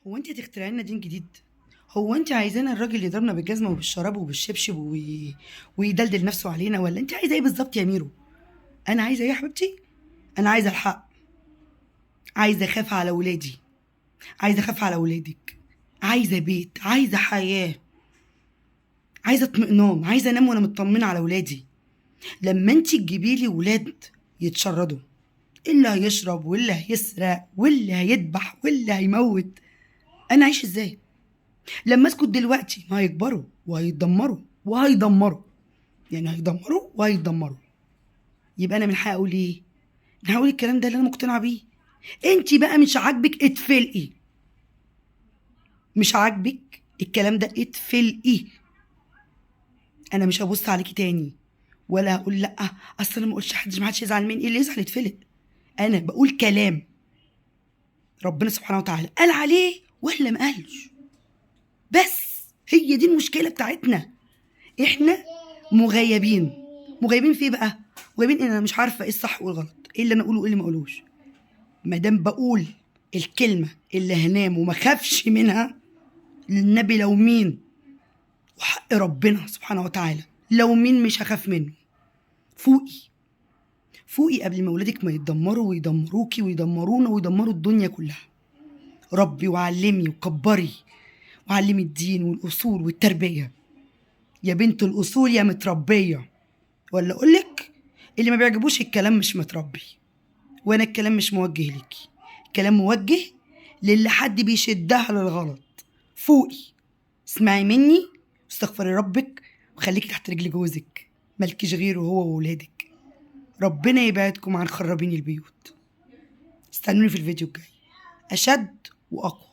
هو انت هتخترعي لنا دين جديد؟ هو انت عايزانا الراجل يضربنا بالجزمه وبالشراب وبالشبشب ويدلدل نفسه علينا، ولا انت عايزه ايه بالظبط يا ميرو؟ انا عايزه ايه يا حبيبتي؟ انا عايزه الحق، عايزه اخاف على ولادي، عايزه اخاف على ولادك، عايزه بيت، عايزه حياة، عايزه اطمئنان، عايزه انام وانا مطمنه على ولادي. لما انت تجيبي لي ولاد يتشردوا، اللي هيشرب واللي هيسرق واللي هيذبح واللي هيموت، انا عايش ازاي؟ لما اسكت دلوقتي ما هيكبروا وهيتدمروا وهيدمروا، يعني هيدمروا وهيدمروا. يبقى انا من حقي اقول ايه؟ من حقي اقول الكلام ده اللي انا مقتنعة بيه. انت بقى مش عاجبك اتفلقي، مش عاجبك الكلام ده اتفلقي. انا مش هبص عليكي تاني ولا هقول لا اصل انا ما اقولش حد، ما حدش يزعل مني. اللي يزعل يتفلق. انا بقول كلام ربنا سبحانه وتعالى قال عليه ولا ما قالش، بس هي دي المشكلة بتاعتنا. احنا مغيبين. مغيبين في ايه بقى؟ مغيبين ان انا مش عارفه ايه الصح والغلط، ايه اللي انا اقوله وايه اللي ما اقولوش. ما دام بقول الكلمة اللي هنام وما خافش منها للنبي لو مين، وحق ربنا سبحانه وتعالى لو مين مش هخاف منه. فوقي فوقي قبل ما ولادك ما يتدمروا ويدمروكي ويدمرونا ويدمروا الدنيا كلها. ربي وعلمي وكبري وعلمي الدين والأصول والتربية. يا بنت الأصول يا متربية، ولا أقولك اللي ما بيعجبوش الكلام مش متربي. وأنا الكلام مش موجه ليكي، الكلام موجه للي حد بيشدها للغلط. فوقي، اسمعي مني واستغفري ربك وخليكي تحت رجل جوزك، مالكيش غيره هو وولادك. ربنا يبعدكم عن خرابين البيوت. استنوني في الفيديو الجاي أشد وأقوى.